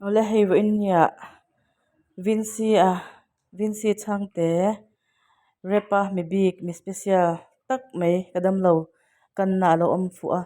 Awle hei vawiin nia Vincy a Vincy chhangte rep a mi bik mi special tak mai ka damlo kanna alo awm fuh a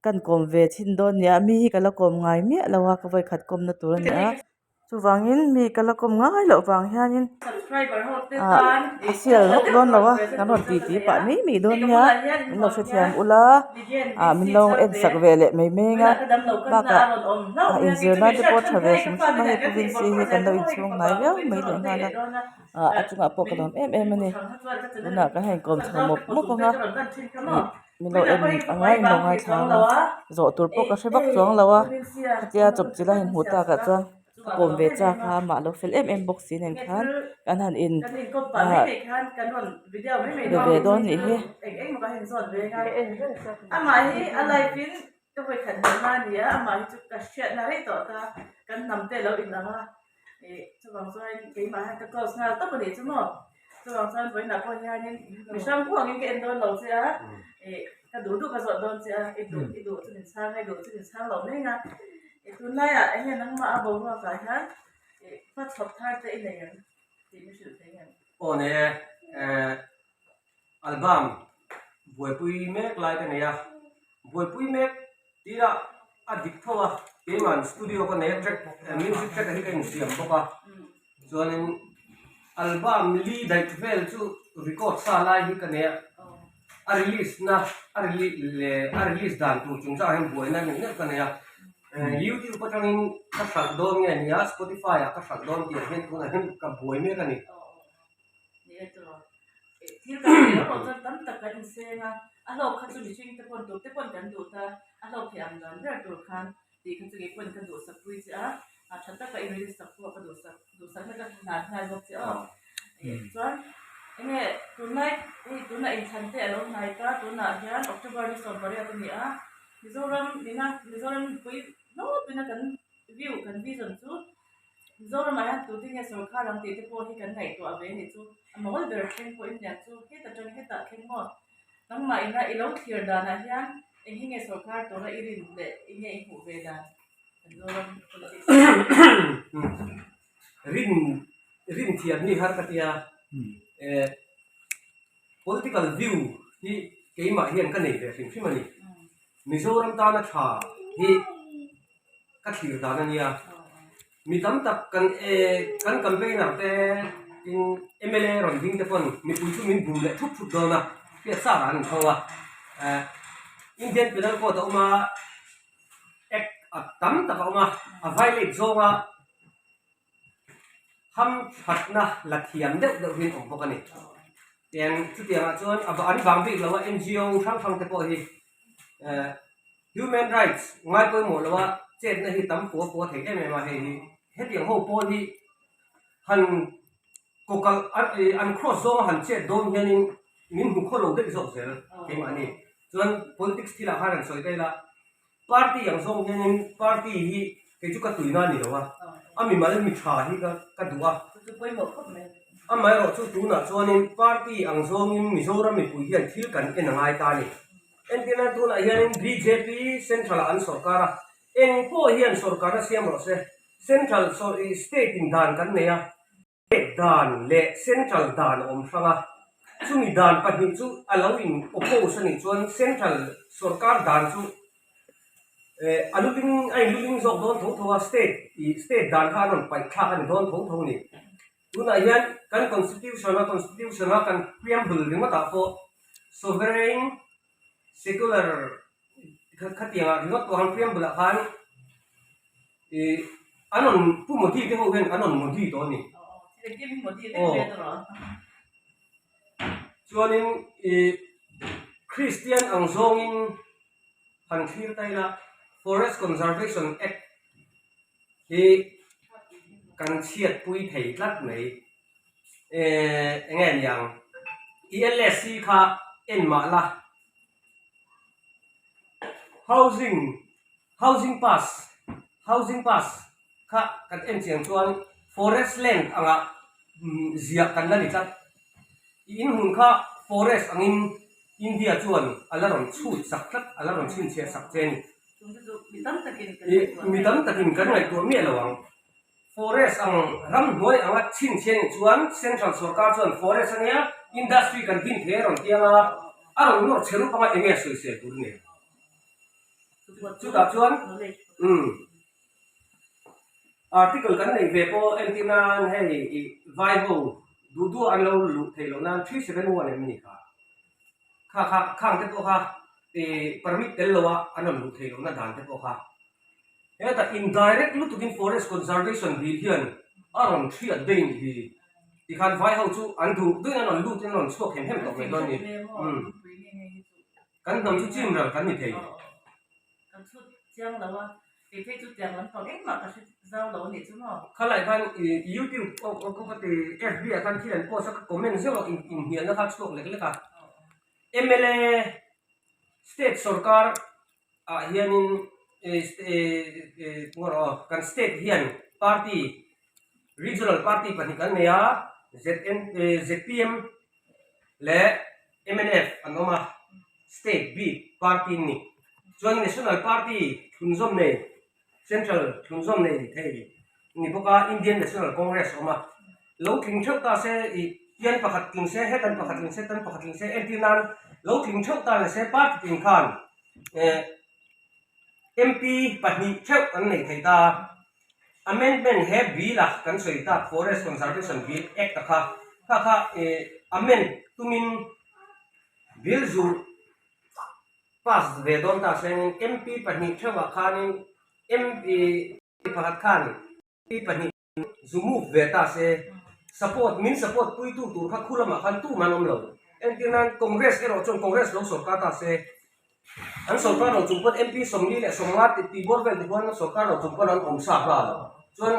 kan kawm ve thin dawn nia mi hi ka la kawm ngai miah lo a ka vawikhat kawmna tur a ni a. Chuvangin mi ka la kawm ngai loh vang hianin ah a sial vak dawn lo a kan rawn ti ti pah mai mai dawn nia min lo hrethiam ula ah min lo en sak ve leh mai mai ang a bakah ah inzir nan te pawh a tha ve hrim hrim a hei pu Vincy hi kan lo inchhung hnai viau mai leh nghal a ah a chungah pawh ka lawm em em a ni tunah kan han inkawm chho mawp mawp ang a ih. Min lo en ang a in lo ngaithla ang a zawh tur pawh ka hre vak chuang lo a hetia chawpchilh a inhmuh takah chuan ka kawm ve chak a amah lo fel em em bawk si nen khan kan han in ah be ve dawn nih hi. Ka vawikhat hmuhna a ni a, amah hi chu ka hriatna rei tawh ta, kan hnam te a lo inang a, ih chuvang chuan keimah hian ka close nghal tawp a nih chu maw, chuvang chuan vawiinah pawh hianin mi hrang pawh angin ka en dawn lo che a, ih ka duh duh ka zawt dawn che a, i duh i duh chu min chhang a, i duh chu min chhang lo mai ang a, ih tunlaiah eng nge nangmah a boruakah hian ih hmachhawp thar te i nei ang tih min hrilh thei em? Aw nei e, eh. Album buaipui mek lai ka nei a, buaipui mek tih a dik tho a, keiman studio ka nei a track music track hi ka insiam bawk a, chuanin album li daih vel chu record sa lai hi ka nei a, a release na a release dan tur chungchang ah hian buaina neuh neuh ka nei a, youtube atangin ka hralh dawn nge ni a spotify ah ka hralh dawn tih ang hian tunah hian ka buai mek a ni. Ni e tawh. Thil kan tih erawh chuan tam tak kan inseng a, a hlawk kha chu mihring te pawn tur te pawn kan duh ta, a hlawk thei ang dan ber tur khan tih kha chu kei pawn ka duhsak pui che a, a tha taka i release sak pawh ka duhsak duhsakna ka hlan nghal bawk che aw. Chuan enge tunlai hei tunah inthlan te a lo hnai ta, tunah hian October ni 18 a ni a, Mizoram nena Mizoram mipui hlawpina kan view kan vision chu Mizoramah hian tute nge sawrkar ang tih te pawh hi kan ngaihtuah ve anih chu. A mawl ber thleng pawhin lian chu heta tang hetah thleng maw? Nangmah ina i lo thlir danah hian eng hi nge sawrkar tura i rin leh i nge i hmuh ve dan kan Zoram politics ah? Rin rin thiam hi har ka tia eh political view hi keimah hian ka nei ve hrim hrim a ni. Mizoram tana tha hi ka thlir dan a nia. Mi tam tak kan kan campaigner te tin mla rawn ding te pawn mipui chu min bum leh thup thup dawn a, hriat sa dan an tho a. Indian Penal Code a awm a, Act a tam tak a awm a, a violate zawnga ham thatna la thiam deuh deuh hi an awm bawk a ni. Tin, chutiangah chuan a an vang bik lo a NGO hrang hrang te pawh hi Human rights ngai pawimawh lo a chetna hi tam fua fua thei em em a hei hi hetiang ho pawl hi han kawkalh an cross zawnga han chet dawn hianin min hmu khaw lo daih zawk zel keimahni chuan politics thilah khan han sawi daih la Party ang zawng hianin party hi kei chu ka tuina a ni lo a, a mimal mi tha hi ka ka duh a. Amaherawh chu tunah chuanin party ang zawngin Mizoram mipui hian thil kan en a ngai ta a ni. Entirna tunah hianin bjp central ah an sawrkar a, eng pawh hian sawrkarna siam rawh se, central state in dan kan nei a, State dan leh Central dan a awm hrang a, chumi dan pahnih chu a lo in oppose a nih chuan Central sorkar dan chu a luling a in luling zawk dawn tho tho a, State ih State dan kha an rawn paih thlak a ni dawn tho tho a ni. Tunah hian kan Constitution a Constitution a kan preamble ringawtah pawh Sovereign Secular khatiangah ringawt pawh khan preamble ah khan Ih an rawn Pu Modi te ho hian an rawn Modi tawh a ni. Aw chuanin ih Kristian ang zawngin han thlir ta ila Forest Conservation Act hi kan chhiatpui thei tlat mai. Eh eng nge niang ELSC kha en mah la Housing Housing pass, Housing pass kha kan en chiang chuan forest land anga ziah kan la ni tlat. I inhmun kha forest angin India chuan a la rawn chhut sak tlat, a la rawn chhinchhiah sak che a ni. Mi tam takin kan ngaihtuah miah lo ang. Forest ang ramhnuai anga chhinchhiah nih chuan Central sorkar chuan forest ania industry kan din thei a rawn tiang a, a rawn nawr che rup anga enge a sawisel tur nen. Chutah chuan umm article kan neih ve pawh entir nan hei ih vai ho duh duh an lo luh theih loh nan 371 em ni kha? Kha kha khang te pawh kha ih permit tel lo a an rawn luh theih lohna dan te pawh kha hetah indirect lutukin forest conservation bill hian a rawn hriat daih nih hi tikhan vai ho chu an duh duhin an rawn lut in an rawn chhuak hem hem tawh mai dawn a ni umm kan hnam chu chim ral kan ni thei. Khalai khan youtube ka ti fb ah khan thil an post a ka comment zeuh a inhnialna kha a chhuak lek lek a. Mla state sorkar ah hianin kan state hian party regional party pahnih kan nei a zn zpm leh mnf an awm a state bik party an ni chuan national party thlunzawm nei Central thlunzawm nei thei ni bawk a, Indian National Congress a awm a. Lo tling theuh ta se ih tian pakhat tling se, hetan pakhat tling se, tan pakhat tling se entir nan lo tling theuh ta ni se party tin khan eh MP pahnih theuh an nei thei ta. Amendment he bill a kan sawi tak Forest Conservation Bill Act a kha kha kha eh amend tumin bill zurh Pass ve dawn ta sengin MP pahnih theuhah khanin MP pakhat khan MP pahnih zu move ve ta se support min support puitu tur kha khu lamah khan tumah an awm lo. Entir nan Congress erawh chuan Congress lo sorkar ta se an sorkar lo chung pawn MP sawmli leh sawmnga tih bawr vel te khuan sorkar lo chung pawn an awm sa nghal chuan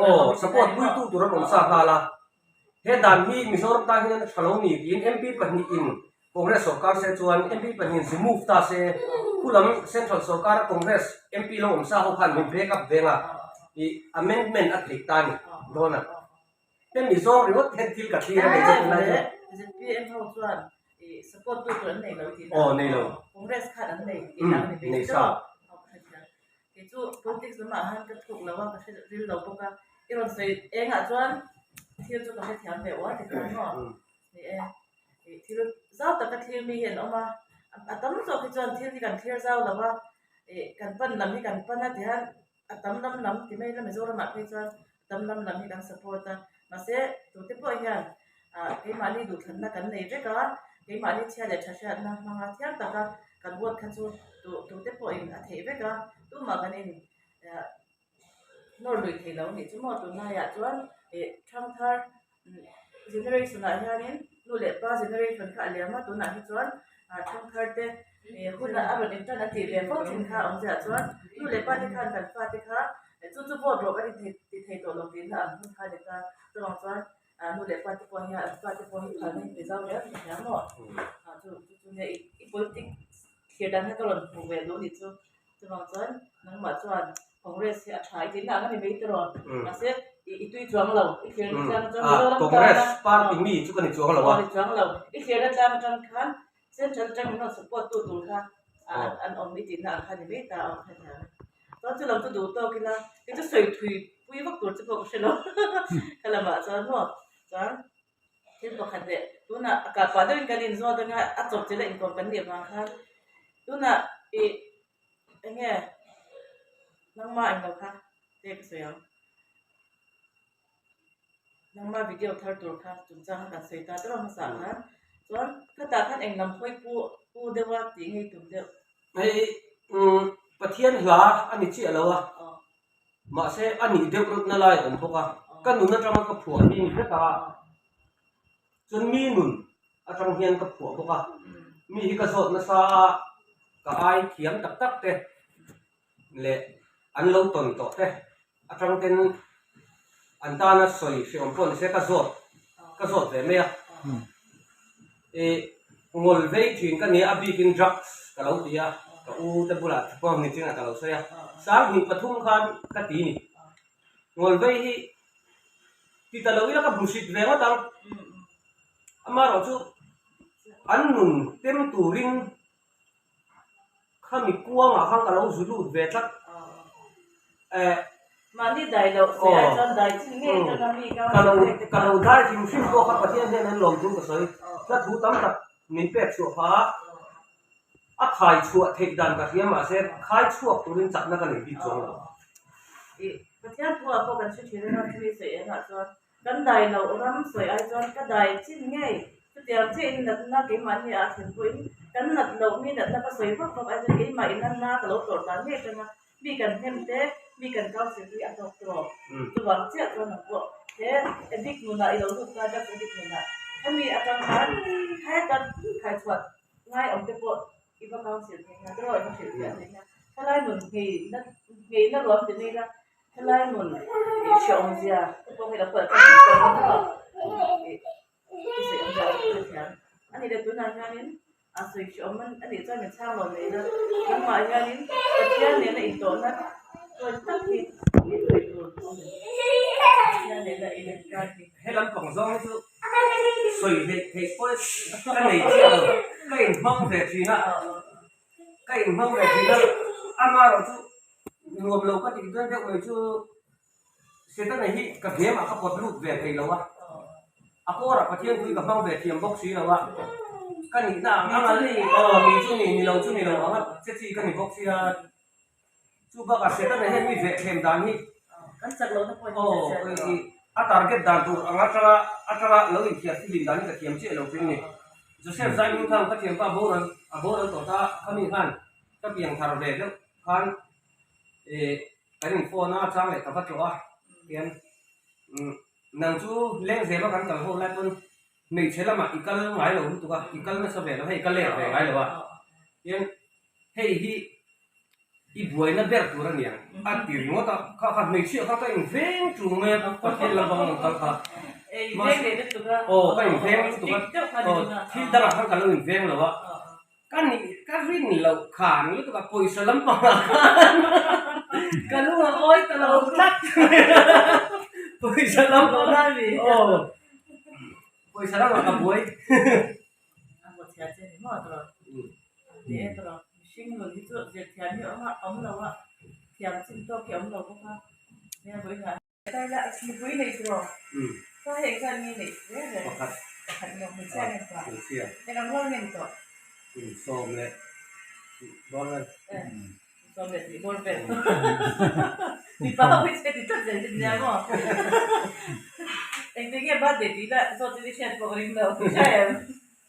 aw support puitu tur an awm sa nghal a. He dan hi Mizoram tan hian a tha lo ni tiin MP pahnihin Congress sorkar se chuan MP pahnihin zu move ta se, khu lam Central sorkara Congress MP lo awm sa ho khan min back up veng a, ih amendment a theih ta ni dawn a. Hemi zawng ringawt hian thil ka thlir a nei chu tunlai chu. ZPM ho chuan ih support tu tur an nei lo tih na. Aw nei lo. Congress khan an nei tih na a ni ve Nei sa. Kei chu politics lamah han ka thuk lo a, ka hre ril lo bawk a, i rawn sawi engah chuan thil chu ka hrethiam ve uar tikhan maw? Ni e, ih thil zau taka thlir mi hi an awm a, a tam zawk hi chuan thil hi kan thlir zau lo a, ih kan pan lam hi kan pan a tihian a tam lam lam ti mai ila Mizoramah phei chuan a tam lam lam hi kan support a, mahse tute pawh hian ah keimahni duhthlanna kan nei vek a, keimahni chhia leh tha hriatna hmanga thiam taka kan vote kha chu tu tute pawhin a theih vek a, tumah kan in ah nawr lui thei lo anih chu maw tunlaiah chuan ih thangthar generation ah hianin nu leh pa generation kha a liam a tunah hi chuan ah thangthar te ih hun a rawn intan a tih ve fo thin kha a awmzia chuan nu leh pa te khan kan fate kha chu chu vote rawh kan inthei ti thei tawh lo tihna ang hun kha a ni ta chuvang chuan ah nu leh pa te pawh hian an fate pawh hi phalna hi pe zau riau thin hle maw ah chu chu nia i politics thlir dan kha ka rawn hmu ve duh a nih chu. Chuvang chuan nangmah chuan Congress hi a tha i tihna ang a ni mai tiraw? Mahse i tui chuang lo, i thlirna tlang atang Mizoram tana Congress party mi chu ka ni chuang lo a. Ni chuang lo. I thlirna tlang atang khan Central atang min rawn support tu tur kha an awm i tihna ang kha ni mai ta a awm hetiang. Chuan chu lam chu duh tawk ila kei chu sawi thui pui vak tur chu pawh ka hre lo kha lamah chuan maw chuan Thil pakhat leh tunah a kah pah deuhin kan inzawt anga a chawp chilh a inkawm kan nih avang khan tunah ih eng nge nangma englo kha te ka sawi ang nangma video thar tur kha chungchang kha kan sawi ta tawp a hmasa ah khan chuan khatah khan eng lam hawi pu pu deuh a tih ngei tum deuh. Hei Pathian hla a ni chiah lo a. Mahse, a nih deuh rawtna lai a awm bawk a, ka nun atanga ka phuah hi ni vek a, chuan mi nun atang hian ka phuah bawk a, mi hi ka zawt nasa a, ka ai thiam tak tak te leh an lo tawn tawh te atang ten an tana sawi hreawm pawh ni se ka zawt ka zawt ve mai a, ih ngawl vei thin ka nia a bikin drugs ka lo ti a, ka u te bulah pawh ni chinah ka lo sawi a, sanghnih pathum khan ka ti ni, ngawl vei hi ti ta lo ila ka hmu hrit ve ngawt ang, amaherawhchu an nun tem turin. Khami kuangah khan ka lo zu lut ve tlat. Eh. Mahni dai loh sawi ai chuan dai chin ngei atanga mi ka Ka lo ka lo dai hrim hrim pawh kha Pathian hian an lawm chu ka sawi. Hla thu tam tak min pek chhuah kha a khai chhuah theih dan ka hria mahse khai chhuak turin chakna ka nei bik chuang lo. Ih, Pathian thu ah pawh kan hre thin a, chumi sawi engah chuan Kan dai loh ram sawi ai chuan ka dai chin ngei. Chutiang chiahin natna keimahni ah thlen pawhin kan nat loh mi natna ka sawi vak vak ai chuan keimah in a na ka lo tawrh dan ngei atanga mi kan hnem te, mi kan counsel hi a hlawk tawh. Chuvang chiah chuan ang pawh he addict nunah i lo lut ta drugs addict nunah hemi atang khan heta khaichhuah ngai awm te pawh i va counsel thei nga tawh i va hrilh fiah thei nga. Helai nun nghei na nghei na ruam ti mai la Helai hmun ih hreawmzia te pawh hei lo pawh chuan tih tawh a ih i sawi awmzia chu ka hrethiam a ni le tunah hianin a sawi hreawm a nih chuan min chhang lo mai la nangmah hianin Pathian nena intawhna tawi tak hi i sawi tur a ni Pathian nena inkar hi. He lampang zawng hi chu sawi hleih theih pawh ka nei chiah lo ka inhmang ve thin a. Ka inhmang ve thin a, amaherawh chu nuam lo ka tih dawn deuh mai chu Setana hi ka game ah ka pawt lut ve thei lo a, a kawrah Pathian thu hi ka hmang ve thiam bawk si lo a, ka nihna ang ang a aw mi chu ni ni lo chu ni lo ang a che chi ka ni bawk sia, chu bakah Setana hian mi vehthlem dan hi aw a target dan tur ang atanga atanga lo inthiar fihlim dan hi ka thiam chiah lo thin a ni. Joseph Zaimingthang ka thianpa boral a boral tawh ta khami khan ka piang thar ve deuh khan ih kan in phone a chang leh ka va tlawh a tian umm nang chu lengzem a kan kal ho lai pawn hmeichhe lamah i kal ngai lo lutuk a i kal nasa ve lo hei ka lek ve ngai lo a tian hei hi I buaina ber tur a niang a ti ringawt a, kha kha hmeichhia kha ka inveng ṭung mai a, Pathian lam bang rawn kal kha. Aw ka inveng lutuk a, aw thil dangah khan ka lo inveng lo a, ka nih ka rin loh khan lutuk a pawisa lampangah khan ka lung a awi ta lo tlat pawisa lampangah aw pawisa lamah ka buai. Mihring nun hi chu zir thiam hi a awm a, awm lo a, thiam chin tawk hi a awm lo bawk a, nia vawiin ah Taila nupui nei tiraw? Ka hei engzat nge neih reng reng? Pakhat. Pakhat maw? Hmeichhia nge tawh? Hmeichhia. Eng ang rual nge ni tawh? Kum sawm leh bawr vel. Kum sawm leh tih bawr vel. Mipa ho hi che ti tlat zel hi nia maw? Engtin nge birthday tih lah zawt chu i hriat pawh ka ring lo, i hria em?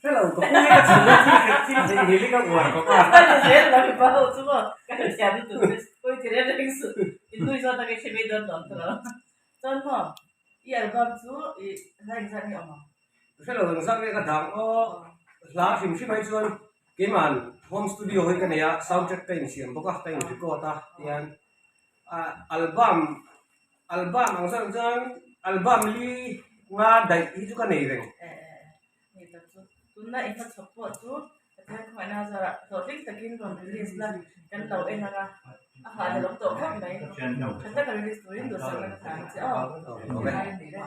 Hello, ka pu hi ka chhun a thil hrilh thil theih nghilh hi ka uar khawp a. Ka ni zel lo mipa ho chu maw ka hrethiam lutuk che pawi ti reng reng suh in nui zawt a ka hre mai dawn lo ang tawh lo. Chuan maw i album chu i hla engzat nge awm ang? Hello, engzat nge ka dang aw hla hrim hrim ai chuan keiman home studio hi ka nei a sound track ka insiam bawk a ka in record a tihian album album ang zawng chuan album li nga daih hi chu ka nei reng. Ni tak chu tunna i hmachhawp pawh chu Pathian khawngaihna zarah hlawhtling takin rawn release la kan lo en ang a, a nghah leh awm tawh khawp mai. Tha taka release turin duhsakna ka hlan che aw. Ai ni le.